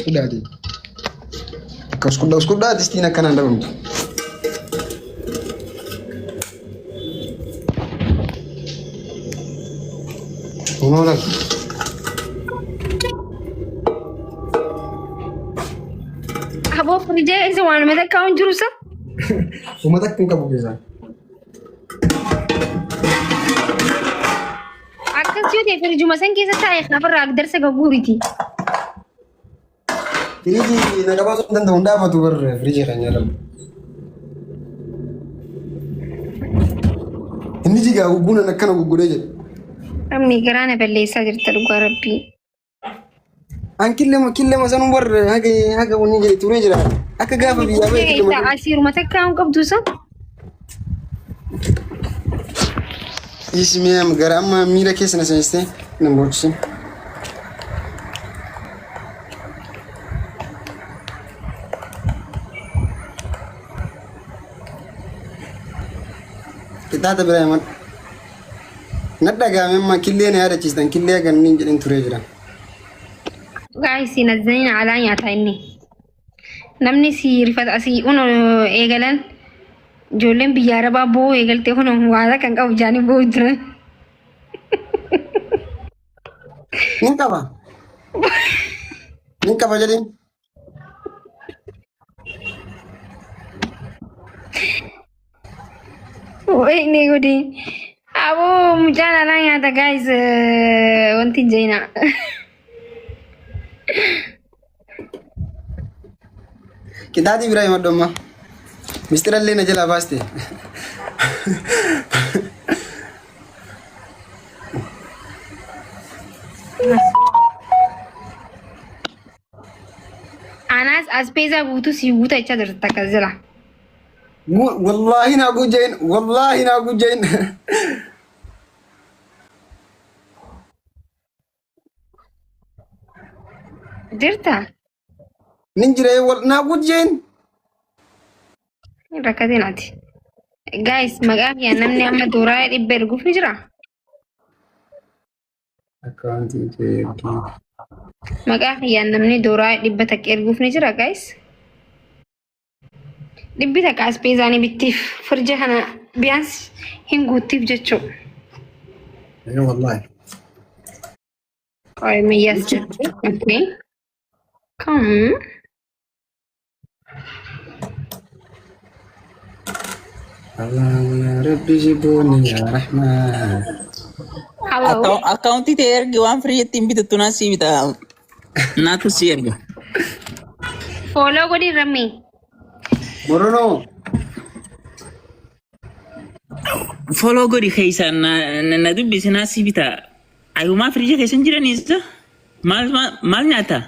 Uskudhaati. Akka uskudhaa uskudhaa distiin akkanaan dhabamtu. Kunoo laal. Aboo firijee isa waanuma takka hin jiru sa? Uummata akka hin qabu keessaa. Akkas yoo ta'e firijuma san keessa taa'e kafarraa darsa gaguuriti. Firiijii na qabaa osoo hin danda'u hin dhaabatu bar firiijii kan nyaatamu. Inni jigaa gugguunan akkana gugguudhee jedhe. Namni garaa na balleessaa jirta dhugaa rabbii. An killema killema sanuu bar haga haga wanni jedhe turee jira. Akka gaafa biyyaa ba'e killema Isa asiiruma takka hin qabdu isa. Ismi am gara amma miira keessa na seensiste na boorchisin. Qixxaata biraa himadhu. Na dhagaame amma killee na yaadachiistan killee haga inni hin jedhin turee jira. Dhugaa isin azzaniin alaa nyaata inni. Namni si rifata asii uno eegalan ijoolleen biyya arabaa boo'uu eegalte kun waan kan qabu jaanii boo'uu jiran. Nin qaba. Nin qaba jedhin. Wayne godhi. Aboo mucaan alaa nyaata guys wanti hin jeenaa. Qixaaxii biraa himadhu amma. Mistira illee na jalaa baaste. Anaas aspeezaa guutuu si guuta jechaa jirta takka jira. Wallaahi naa guujjain. Wallaahi naa guujjain. Jirta? Nin jira wal naa guujjain. Hin rakkatin ati. Guys maqaa kiyya namni amma dooraa dhibba erguuf ni jira. Akkaawuntii kee ergii. Maqaa kiyyaan namni dooraa dhibba takka erguuf ni jira guys. Dhibbi takka aspeezaa ni bittiif firja kana biyaans hin guuttiif jechuudha. Ee wallaahi. Qoy miyyaas jirti. Okay. Come. Allahumma ya Rabbi jibuni ya Rahman. Hello. Akkaawuntii ta'e ergi waan firii ittiin bitattu naa sii bita. Naatu sii erga. Follow godhi Rammi. Morono. Follow godhi keessaan na dubbisi naa sii bita. Ayumaa firiija keessa hin jiraniis maal maal nyaata?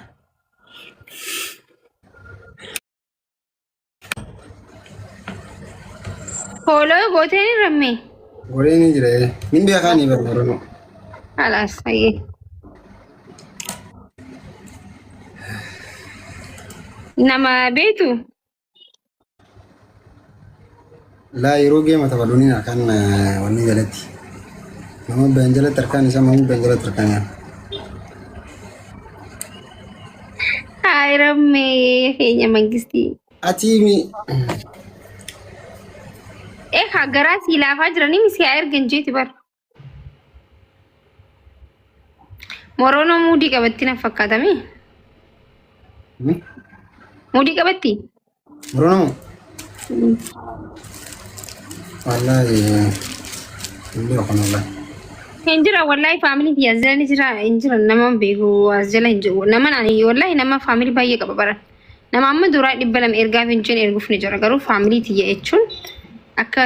Follow gootee ni Rammi. Godhee ni jira. Nin beekaa ni bara Morono. Halaas hayyee. Nama beektu? Laa yeroo geema taphaduun harkaan wanni jalatti. Nama bayan jalatti harkaan isaa nama bayan jalatti harkaan yaa. Hayi Rammee keenya mangistii. Ati mi Eh haa garaa sii laafaa jiranii misi haa ergan jeeti bara. Moroonoo muudii qabatti na fakkaatame. Muudii qabatti? Moroonoo wallaahi hin beeku kan wallaahi. Hin jira wallaahi faamilii kiyya as jala ni jira hin jira nama hin beeku as jala hin jiru nama ani wallaahi nama faamilii baay'ee qaba baran. Nama amma duraa 200 ergaaf hin jenne erguuf ni jira garuu faamilii tiyya jechuun akka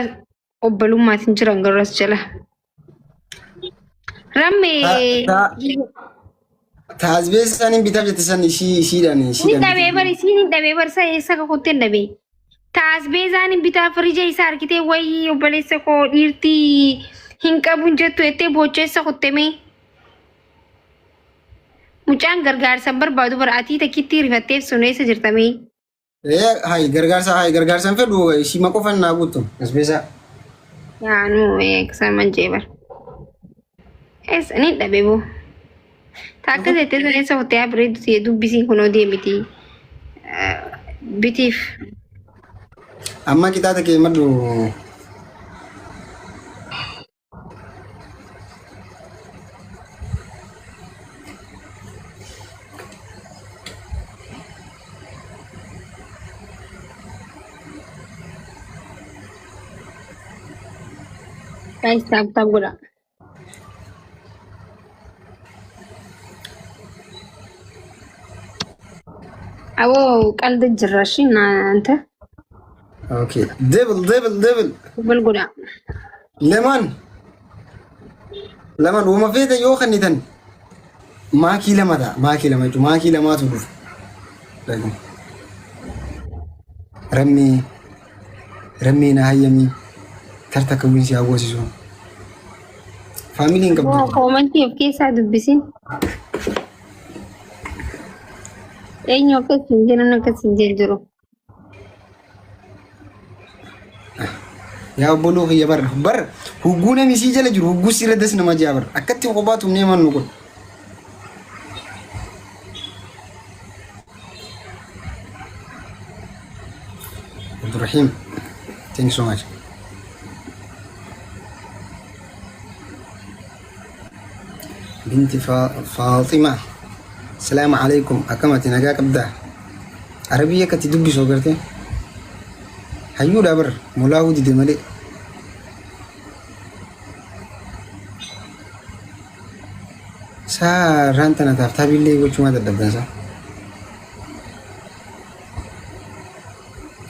Obbolummaas hin jiran garuu as jala. Rammee Taasbee isaan hin bitaaf jette san ishii ishiidhaan ni ishiidhaan. dhabee bar isiin hin dhabee bar sa eessa ka kuttee hin dhabee. Taasbee isaan hin bitaa firija isaa argitee wayii obboleessa koo dhiirtii hin qabu hin jettu jettee boocheessa kuttemee. Mucaan gargaarsa hin barbaadu bara atii takkittii rifatteef sun eessa jirtamee. Ee hayi gargaarsa hayi gargaarsa hin fedhu ishii qofan naa guuttu asbeesaa. Yaa nu eegsa man jeebar. Eessa ni dhabe boo. Takka jettee sana eessa kuttee yaa bareeddu ta'e dubbisiin kunoo deemiti. Bitiif. Amma qixaaxa kee maddu. Guys, tap tap godha. Aboo qalda jirra shi naanta. Okay. Devil, devil, devil. Wal godha. Leman. Laman uuma feete yoo kennitan maakii lama ta'a. Maakii lama jechuun maakii lamaatu dhufa. Rammee rammee na hayyamii tarta akka wiinsi hawwasisu. Faamiliin qabdu. Koomantii of keessaa dubbisin. Eenyu akkas hin jiran akkas hin jiru. Yaa obboloo kiyya bar bar hugguu namni sii jala jiru hugguu sirra das nama jaa bar akkatti kophaa tumnee mannu kun. Abdurrahim, thank you so much. Binti Faaxima, salaamu alaikum, akkamati nagaa qabdaa? Arabii akkatti dubbisu agartee? Hayyuudha bar molaahuu dide malee. Saa raan tana taaf taabiillee gochumaa dadhabdan saa.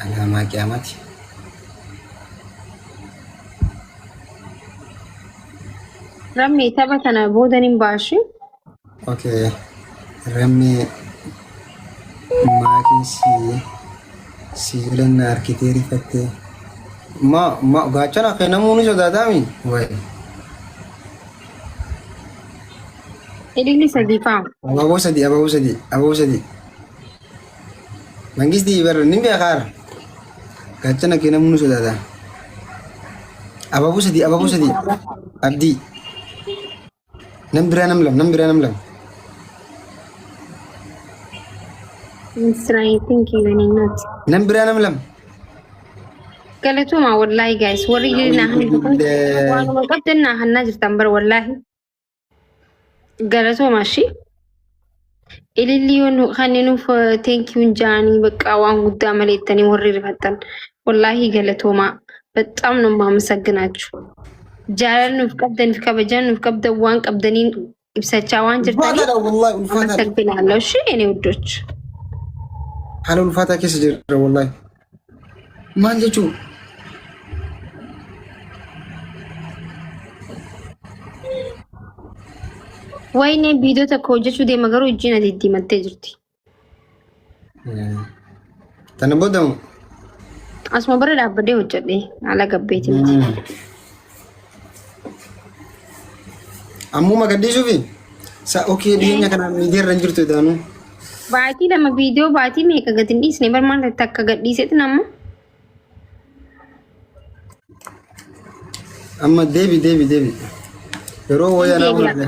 Alaamaa qiyaamaati. Rammee tapha kana booda nin baashi. Okay. Rammee maakiin si si jalan na harkitee rifattee. Ma ma gaachana kee namuu ni sodaataami? Wayi. Ililli sadii faa. Abaaboo sadii abaaboo sadii abaaboo sadii. Mangistii bar ni beekaara. Gaachana kee namuu ni sodaata. Abaaboo sadii abaaboo sadii. Abdii. Nam biraa nam lama nam biraa nam lama. Israa'eetiin keewwaniinati. Nam biraa nam lama. Galatoomaa wallaahi guys warri naa waanuma qabdan naa hannaa jirtan bar wallaahi. Galatoomaa shi. Ililli yoo nu kan nuuf thank you jaanii bakka waan guddaa malee jettanii warri rifattan wallaahi galatoomaa በጣም ነው የማመሰግናችሁ። Jaalala nuuf qabdaniif kabajaa nuuf qabdan waan qabdaniin ibsachaa waan jirtaniif Ulfaataadha wallaahi ulfaataadha. አመሰግናለሁ። እሺ የኔ ውዶች Haala ulfaataa keessa jirra wallaahi. Maal jechuun? ወይኔ viidiyoo tokko hojjechuu deema garuu ijjiin ati diimattee jirti. Tana booda moo? Asuma bira dhaabbadhee hojjedhe haala gabbeeti miti. Ammuma gadhiisuufi? Sa okee dhiyeenya kana miidiyaa irra hin jirtu itaanu. Baatii lama viidiyoo baatii meeqa gadi hin dhiisne bar maal takka gadhiisetti nama. Amma deebi deebi deebi. Yeroo wayyaa naa Deebi'a. godhate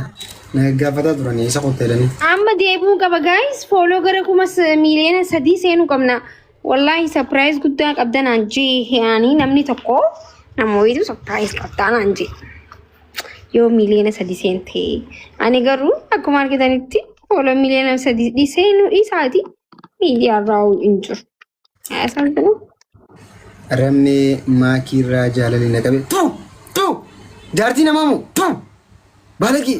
na gaggaafataa turanii isa qotteedhanii. Amma deebi'uu qaba guys fooloo gara kuma 3 miiliyoona seenuu qabna. Wallaahi surprise guddaa qabda naan jee ani namni tokko nama wayiitu surprise qabdaa naan jee. Yoo 3 miiliyoona seente ani garuu akkuma argitanitti fooloo 3 miiliyoona seenuu isaati miidiyaa irraa hin jiru. Asaasinu Rammee maakiirraa jaalalli na qabe. Tu! Tu! Jaartii namaa moo? Tu! Baalagee!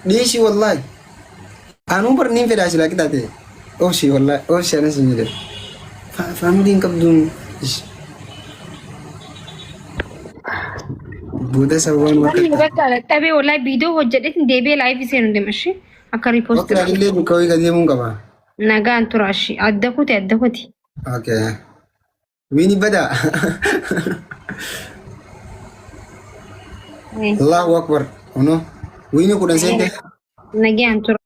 Dhiisi wallaahi. Anuu bar niin fedhaa silaa qixaate. Obsi wallaahi obsi anas hin jedhe. Faamiliin qabduun booda sababaan Namni bakka. bakka dadhabee wallaahi viidiyoo hojjedheetiin deebi'ee live seenu deema ishee akka repost Bakka illee bakka wayii deemuun qaba. Nagaan tura ishee adda kuti adda kuti. Okay. Wiini badaa. Allahu Akbar. Kunoo. Wiini 10 seente. Nagaan tura.